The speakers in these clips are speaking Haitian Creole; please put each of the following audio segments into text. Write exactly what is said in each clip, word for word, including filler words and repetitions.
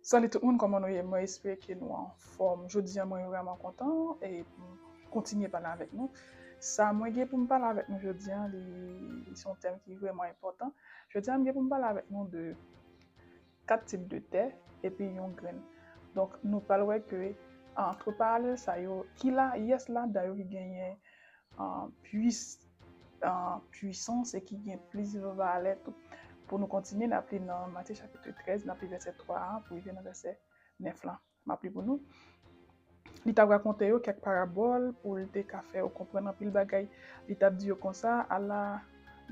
Salut tout moun, kòman nou ye? Mwen espere ke nou anfòm. Jodi a, mwen vrèman kontan e pou m kontinye pale avèk nou. Sa mwen gen pou m pale avèk nou jodi a, li, li se yon tèm ki vrèman enpòtan. Jodi a, m gen pou m pale avèk nou de kat tip de tè epi yon grenn. Donk, nou pral wè ke, antre paralèl sa yo, ki la, yès ladan yo ki genyen, ah, pwis-, ah, pwisans e ki gen plis valè tou. Pou nou kontinye, n ap li nan Matye chapit trèz, n ap li vèsè twa a pou rive nan vèsè nèf la. M ap li pou nou. Li t ap rakonte yo kèk parabòl pou l te ka fè yo konprann anpil bagay. Li t ap di yo konsa, ala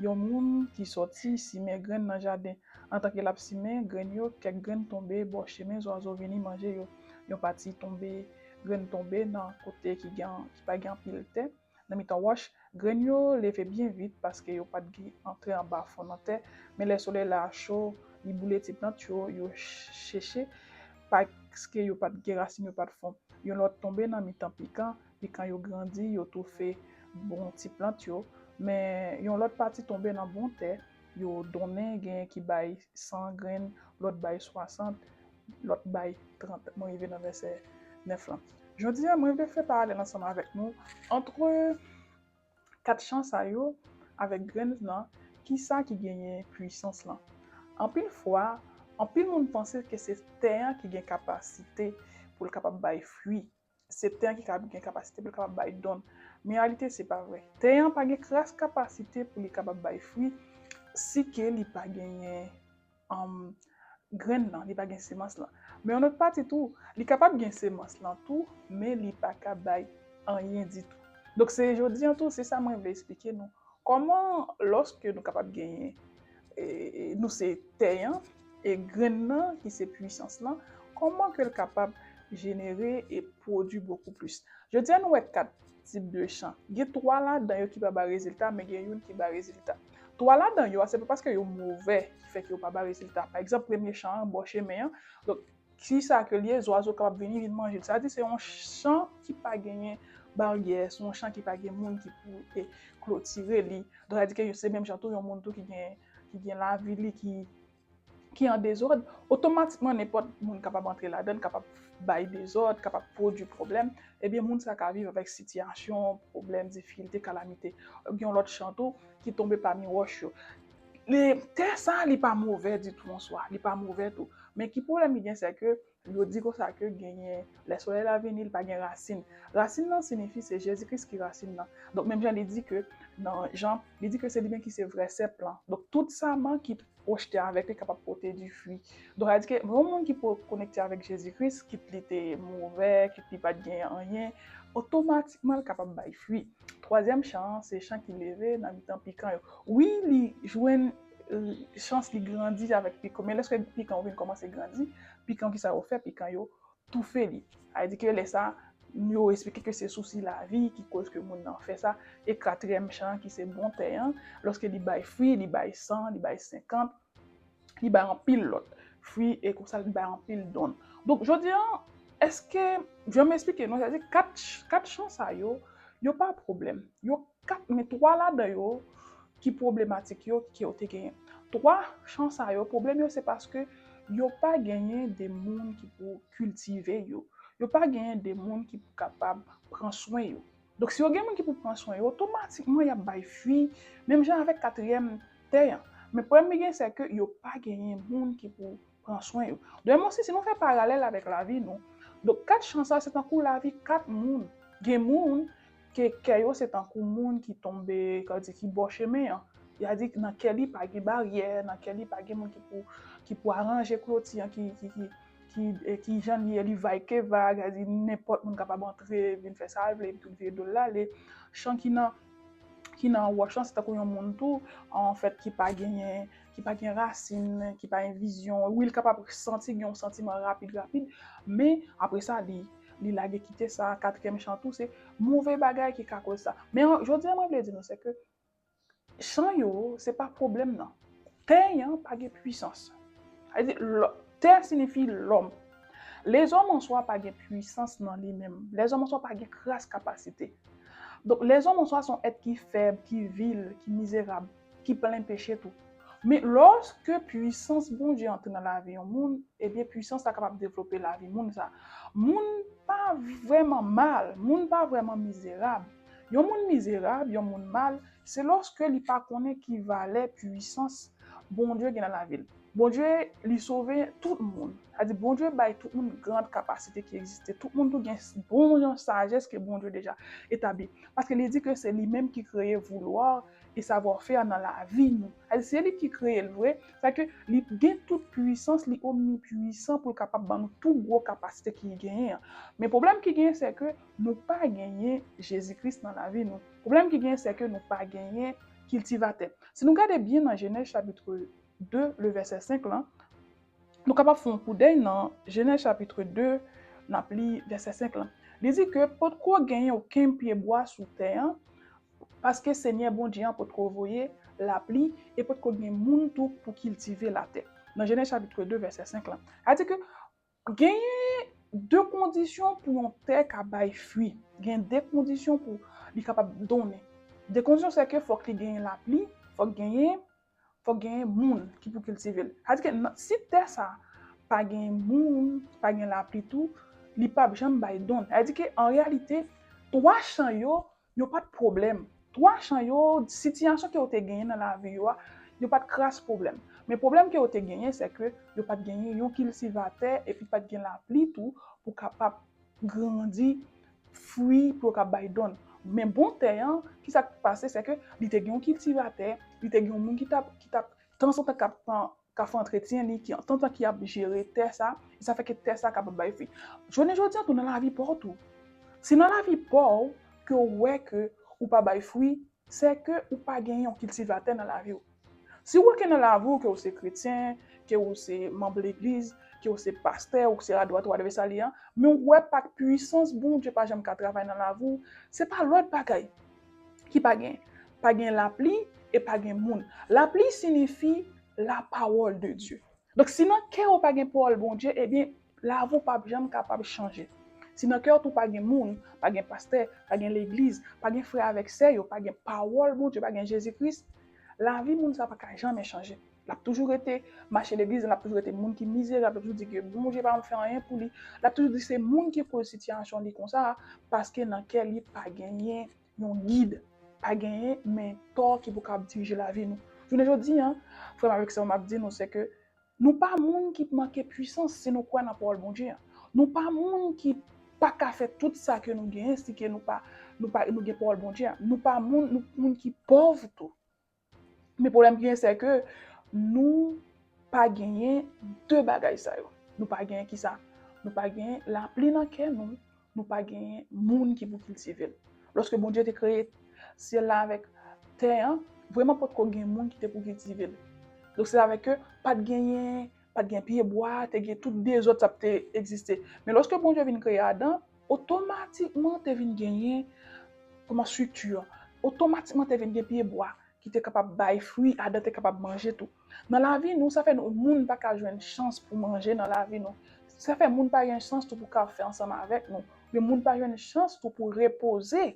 yon moun ki sòti simen grenn nan jaden. Antan ke l ap simen grenn yo, kèk grenn tonbe bò chemen, zwazo vini manje yo. Yon pati tonbe, grenn tonbe nan kote ki gen, ki pa gen anpil tè, nan mitan wòch. Grenn yo leve byen vit paske yo pa t gen antre anba fon nan tè, men lè solèy la cho, li boule ti plant yo, yo ch-, cheche, paske yo pa t gen rasin, yo pa t fon. Yon lòt tonbe nan mitan pikan, pikan yo grandi, yo toufe bon ti plant yo, men yon lòt pati tonbe nan bon tè, yo donnen, genyen ki bay san grenn, lòt bay swasant, lòt bay trant. Mwen rive nan vèsè nèf lan. Jodi a, mwen vle fè paralèl ansanm avèk nou antre kat chan sa yo avèk grenn lan, ki sa ki genyen pwisans lan. Anpil fwa, anpil moun panse ke se tè an ki gen kapasite pou l kapab bay fwi. Se tè an ki ka gen kapasite pou l kapab bay don. Men an reyalite, se pa vre. Tè an pa gen kras kapasite pou li kapab bay fwi si ke li pa genyen, um, grenn lan, li pa gen semans lan. Men yon lòt pati tou, li kapab gen semans lan tou, men li pa ka bay anyen ditou. Donk, se jodi an tou, se sa mwen vle eksplike nou. Kòman, lòske nou kapab genyen, e, e, nou se tè an, e grenn nan, ki se pwisans lan, kòman ke l kapab jenere e pwodui bokou plis? Jodi a, nou wè kat tip de chan. Gen twa ladan yo ki pa bay rezilta, men gen youn ki bay rezilta. Twa ladan yo a, se pa paske yo movè ki fè ke yo pa bay rezilta. Pa egzanp, premye chan an, bò chemen an. Donk, ki sa ke l ye? Zwazo kapab vini, vin manje l. Sa di se yon chan ki pa genyen baryè, se yon chan ki pa gen moun ki pou, e, klotire li. Donk, sa di ke se menm jan tou yon moun tou ki gen, ki gen lavi li, ki, ki an dezòd. Otomatikman, nenpòt moun kapab antre ladan l, kapab bay dezòd, kapab pwodui pwoblèm. Ebyen, moun sa ka viv avèk sitiyasyon, pwoblèm, difikilte, kalamite. Gen yon lòt chan tou ki tonbe pami wòch yo. Li, tè sa, li pa movè ditou an swa, li pa movè tou. Men ki pwoblèm li gen, se ke yo di konsa ke genyen, lè solèy la vini, li pa gen rasin. Rasin nan siyifi se Jezi Kris ki rasin nan. Donk, menm jan li di ke, nan Jan, li di ke se li menm ki se vrè sèp lan. Donk, tout saman ki pwochte avèk li kapab pote di fwi. Donk, sa di ke yon moun ki po-, konekte avèk Jezi Kris, kit li te movè, kit li pa t gen anyen, otomatikman, l kapab bay fwi. Twazyèm chan an, se chan ki leve nan mitan pikan yo. Wi, li jwenn, e, chans li grandi avèk pikan. Men lèske pikan yo vin kòmanse grandi, pikan yo, ki sa yo fè? Pikan yo toufe li. Sa vle di ke lè sa, yo eksplike ke se sousi lavi ki koz ke moun nan fè sa. E katriyèm chan an, ki se bon tè an, lòske li bay fwi, li bay san, li bay senkant, li bay anpil lòt fwi, e konsa li bay anpil don. Donk, jodi a, èske, jan m eksplike nou, sa di kat, kat chan sa yo, yo pa pwoblèm. Yo kat, men twa ladan yo ki pwoblematik yo, ke yo te genyen. Twa chan sa yo, pwoblèm yo, se paske yo pa genyen de moun ki pou kiltive yo. Yo pa genyen de moun ki pou kapab pran swen yo. Donk, si yo gen moun ki pou pran swen yo, otomatikman, y ap bay fwi, menm jan avèk katriyèm tè an. Men pwoblèm li gen, se ke yo pa genyen moun ki pou pran swen yo. De menm osi, si nou fè paralèl avèk lavi nou, donk, kat chan sa, se tankou lavi kat moun. Gen moun ke kè yo se tankou moun ki tonbe, ka di, ki bò chemen an. Y a di nan kè li pa gen baryè, nan kè li pa gen moun ki pou, ki pou aranje kloti an, ki, ki, ki, ki, e, ki jan li ye, li vag ke vag, sa di nenpòt moun kapab antre, vin fè sa l vle, epi tout vye do l ale. Chan ki nan, ki nan wòch lan, se tankou yon moun tou, anfèt, ki pa genyen, ki pa gen rasin, ki pa gen vizyon. Wi, l kapab santi gen yon santiman rapid, rapid, men apre sa, li, li lage kite sa. Katriyèm chan tou, se move bagay ki ka koz sa. Men, jodi a, mwen vle di nou, se ke chan yo, se pa pwoblèm nan. Tè an pa gen pwisans. Sa vle di, lò-, tè siyifi lòm. Lèzòm an swa pa gen pwisans nan li menm. Lèzòm an swa pa gen kras kapasite. Donk, lèzòm an swa se yon èt ki fèb, ki vil, ki mizerab, ki plen peche tou. Men lòske pwisans Bondye antre nan lavi yon moun, ebyen, pwisans la kapab devlope lavi moun sa. Moun pa vrèman mal, moun pa vrèman mizerab. Yon moun mizerab, yon moun mal, se lòske li pa konnen ki valè pwisans Bondye gen nan lavi l. Bondye, li sove tout moun. Sa di, Bondye bay tout moun grand kapasite ki egziste. Tout moun tou gen bon jan sajès ke Bondye deja etabli. Paske li di ke se li menm ki kreye voulwa e savwa fè nan lavi nou. Sa di, se li ki kreye l vre. Sa ke li gen tout pwisans, li omnipwisan pou l kapab ban nou tout gwo kapasite ki genyen an. Men pwoblèm ki genyen, se ke nou pa genyen Jezi Kris nan lavi nou. Pwoblèm ki genyen, se ke nou pa genyen kiltivatè. Si nou gade byen nan Jenèz chapit de, le vèsè senk lan, nou kapab fè yon koudèy nan Jenèz chapit de, n ap li vèsè senk lan. Li di ke potko genyen okenn pyebwa sou tè an, paske Senyè Bondye an potko voye lapli e potko gen moun tou pou kiltive latè. Nan Jenèz chapit de, vèsè senk lan. Sa di ke genyen de kondisyon pou yon tè ka bay fwi. Gen de kondisyon pou li kapab donnen. De kondisyon, se ke fòk li genyen lapli, fòk genyen, fòk genyen moun ki pou kiltive l. Sa di ke nan, si tè sa pa gen moun, pa gen lapli tou, li p ap janm bay don. Sa di ke an reyalite, twa chan yo, yo pa t pwoblèm. Twa chan yo, sitiyasyon ke yo te genyen nan lavi yo a, yo pa t kras pwoblèm. Men pwoblèm ke yo te genyen, se ke yo pa t genyen yon kiltivatè epi pa t gen lapli tou pou kapab grandi fwi pou yo ka bay don. Men bon tè an, ki sa k pase, se ke li te gen yon kiltivatè, li te gen yon moun ki t ap, ki t ap, tanzantan k ap pran, k ap fè antretyen li, ki tanzantan ki ap jere tè sa, e sa fè ke tè sa kapab bay fwi. Jounen jodi an tou nan lavi pa w tou. Si nan lavi pa w ke w wè ke ou pa bay fwi, se ke ou pa gen yon kiltivatè nan lavi w. Si w wè ke nan lavi w ke w se kretyen, ke w se manm legliz, ke w se pastè, ou se adwat ou advèsa li an, men w wè pa pwisans Bondye pa janm ka travay nan lavi w, se pa lòt bagay ki pa gen. Pa gen lapli e pa gen moun. Lapli siyifi la parole de Dieu. Donk, si nan kè w pa gen pawòl Bondye, ebyen, lavi w p ap janm kapab chanje. Si nan kè w tou pa gen moun, pa gen pastè, pa gen legliz, pa gen frè avèk sè yo, pa gen pawòl Bondye, pa gen Jezi Kris, lavi moun sa pa ka janmen chanje. L ap toujou rete mache legliz, l ap toujou rete moun ki mizerab, l ap toujou di ke Bondye pa janm fè anyen pou li. L ap toujou di se moun ki koz sitiyasyon li konsa, paske nan kè li pa genyen yon gid, pa genyen mentò ki pou kab dirije lavi nou. Jounen jodi an, frè m avèk sè m, m ap di nou, se ke nou pa moun ki manke pwisans si nou kwè nan pawòl Bondye an. Nou pa moun ki pa ka fè tout sa ke nou genyen si ke nou pa, nou pa, nou gen pawòl Bondye an. Nou pa moun, nou moun ki pòv tou. Men pwoblèm ki gen, se ke nou pa genyen de bagay sa yo. Nou pa genyen kisa? Nou pa genyen lapli nan kè nou, nou pa genyen moun ki pou kiltive l. Lòske Bondye te kreye syèl la avèk tè an, vrèman potko gen moun ki te pou kiltive l. Donk, se sa k fè ke pa t genyen, pa t gen pyebwa, te gen tout dezòd sa te egziste. Men lòske Bondye vin kreye Adan, otomatikman te vin genyen kòman estrikti an. Otomatikman te vin gen pyebwa ki te kapab bay fwi, Adan te kapab manje tou. Nan lavi nou, sa fè nou, moun pa ka jwenn chans pou manje nan lavi nou. Sa fè moun pa jwenn chans tou pou ka fè ansanm avèk nou. Men moun pa jwenn chans tou pou repoze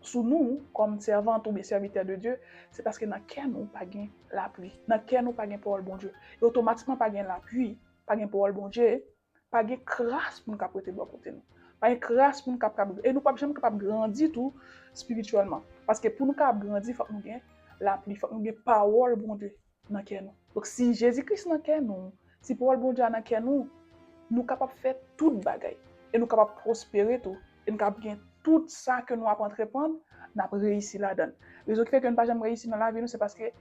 sou nou kòm sèvant oubyen sèvitè de Dye, se paske nan kè nou pa gen lapli. Nan kè nou pa gen pawòl Bondye. E otomatikman pa gen lapli, pa gen pawòl Bondye, pa gen kras moun k ap rete bò kote nou. Pa gen kras moun k ap, k ap, e nou p ap janm kapab grandi tou espirityèlman. Paske pou nou kapab grandi, fòk nou gen lapli, fòk nou gen pawòl Bondye nan kè nou. Donk, si Jezi Kris nan kè nou, si pawòl Bondye a nan kè nou, nou kapab fè tout bagay. E nou kapab pwospere tou. E nou kapab gen tout sa ke nou ap antreprann, n ap reyisi ladan l. Rezon ki fè ke nou pa janm reyisi nan lavi nou, se paske,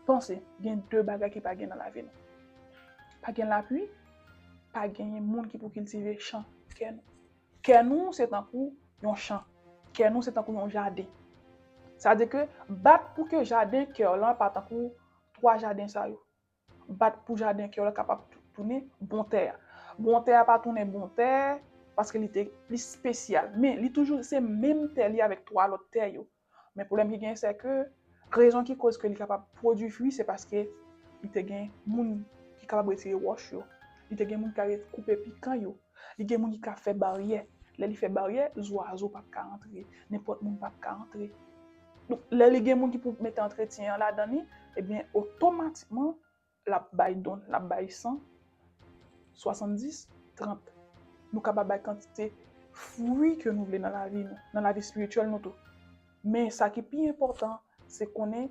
panse, gen de bagay ki pa gen nan lavi nou. Pa gen lapli, pa gen moun ki pou kiltive chan kè nou. Kè nou se tankou yon chan. Kè nou se tankou yon jaden. Sa vle di ke bat pou ke jaden kè w lan pa tankou twa jaden sa yo. Bat pou jaden kè w lan kapab tou-, tounen bon tè a. Bon tè a pa tounen bon tè paske li te plis espesyal. Men li toujou se menm tè li avèk twa lòt tè yo. Men pwoblèm ki genyen, se ke rezon ki koz ke li kapab pwodui fwi, se paske li te gen moun ki kapab retire wòch yo. Li te gen moun ki ka ret koupe pikan yo. Li gen moun ki ka fè baryè. Lè li fè baryè, zwazo p ap ka antre. Nenpòt moun p ap ka antre. Donk, lè li gen moun ki pou mete antretyen an ladan li, ebyen, otomatikman, l ap bay don, l ap bay san, swasanndis, trant. Nou kapab bay kantite fwi ke nou vle nan lavi nou, nan lavi espirityèl nou tou. Men sa ki pi enpòtan, se konnen,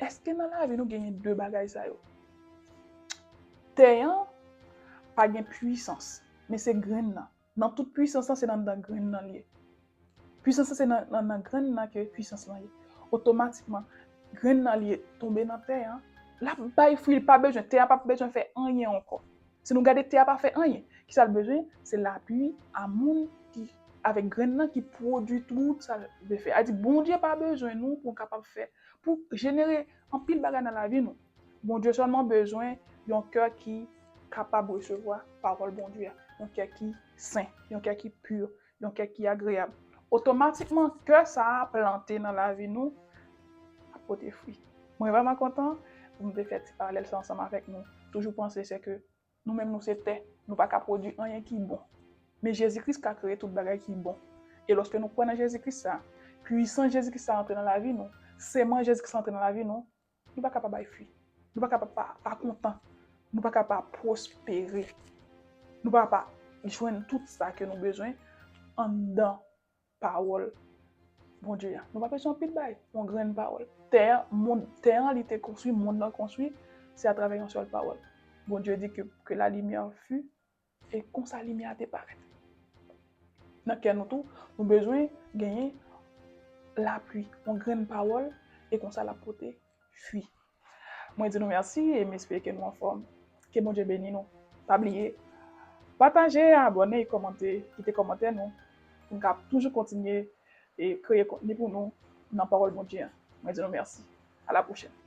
èske nan lavi nou genyen de bagay sa yo? Tè an pa gen pwisans, men se grenn nan. Nan tout pwisans lan, se nan, nan grenn nan li ye. Pwisans lan, se nan, nan, nan grenn nan ke pwisans lan ye. Otomatikman, grenn nan li tonbe nan tè an, l ap bay fwi, li pa bezwen, tè a p ap bezwen fè anyen ankò. Si nou gade, tè a pa fè anyen. Kisa l bezwen? Se lapui a moun ki, avèk grenn nan ki pwodui tout sa l vle fè. A di, Bondye pa bezwen nou pou kapab fè, pou jenere anpil bagay nan lavi nou. Bondye sèlman bezwen yon kè ki kapab resevwa pawòl Bondye a, yon kè ki sen, yon kè ki pi, yon kè ki agreyab. Otomatikman, kè sa a plante nan lavi nou ap pote fwi. Mwen vrèman kontan pou m te fè ti paralèl sa ansanm avèk nou. Toujou panse se ke nou menm nou se tè, nou pa ka pwodui anyen ki bon. Men Jezi Kris ka kreye tout bagay ki bon. E lòske nou kwè nan Jezi Kris sa, pwisans Jezi Kris sa antre nan lavi nou, seman Jezi Kris antre nan lavi nou, nou pa ka pa bay fwi. Nou pa ka pa, pa, pa kontan. Nou pa ka pa pwospere. Nou pa ka pa jwenn tout sa ke nou bezwen anndan pawòl Bondye a. Nou pa bezwen anpil bay, yon grenn pawòl. Tè, mond, tè an li te konstwi, mond lan konstwi, se atravè yon sèl pawòl. Bondye di ke, que la lumière fût, e konsa limyè a te parèt. Nan kè nou tou, nou bezwen genyen lapui, yon grenn pawòl, e konsa l ap pote fwi. Mwen di nou mèsi e m espere ke nou anfòm. Ke Bondye beni nou. Pa bliye, pataje, abòne e kòmante, kite kòmantè nou. Pou n ka toujou kontinye e kreye kontni pou nou nan pawòl Bondye an. Mwen di nou mèsi. A la pwochèn.